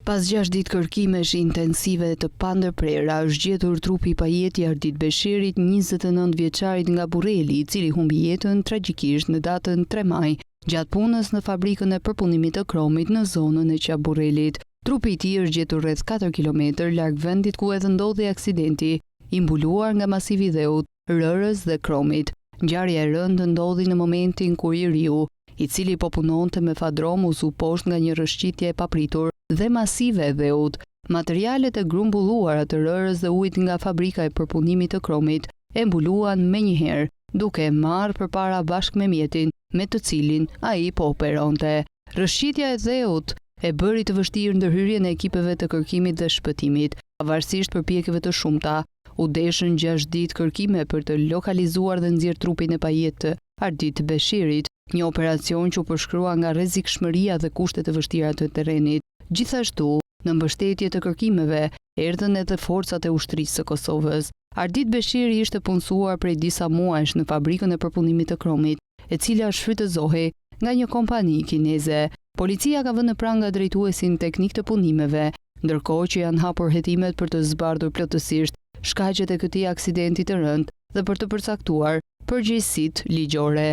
Pas 6 ditë kërkimesh intensive të pandërprera, është gjetur trupi i pajetë i Ardit Beshirit, 29 vjeçarit nga Burreli, i cili humbi jetën tragjikisht në datën 3 maj, gjatë punës në fabrikën e përpunimit të kromit në zonën e Qafë-Burrelit. Trupi i tij është gjetur rreth 4 kilometër larg vendit ku edhe ndodhi aksidenti, i mbuluar nga masivi i dheut, rërës dhe kromit. Ngjarja e rëndë ndodhi në momentin kur i riu, i cili po punonte me fadromë u zu poshtë nga një rrëshqitje e papritur dhe masive e dheut. Materialet e grumbulluara të rërës dhe ujit nga fabrika e përpunimit të kromit e mbuluan menjëherë, duke e marrë përpara bashkë me mjetin me të cilin ai po operonte. Rrëshqitja e dheut e bëri të vështirë ndërhyrjen e ekipeve të kërkimit dhe shpëtimit. Pavarësisht përpjekjeve të shumta, u deshën 6 ditë kërkime për të lokalizuar dhe nxjerrë trupin e pajetë të Ardit Beshirit, një operacion që u përshkrua nga rrezikshmëria dhe kushtet e vështira të terrenit. Gjithashtu, në mbështetje të kërkimeve, erdhën edhe forcat e ushtrisë së Kosovës. Ardit Beshiri ishte punësuar prej disa muajsh në fabrikën e përpunimit të kromit, e cila shfrytëzohej nga një kompani kineze. Policia ka vënë në pranga drejtuesin teknik të punimeve, ndërkohë që janë hapur hetimet për të zbardhur plotësisht shkaqet e këtij aksidenti të rëndë dhe për të përcaktuar përgjegjësitë ligjore.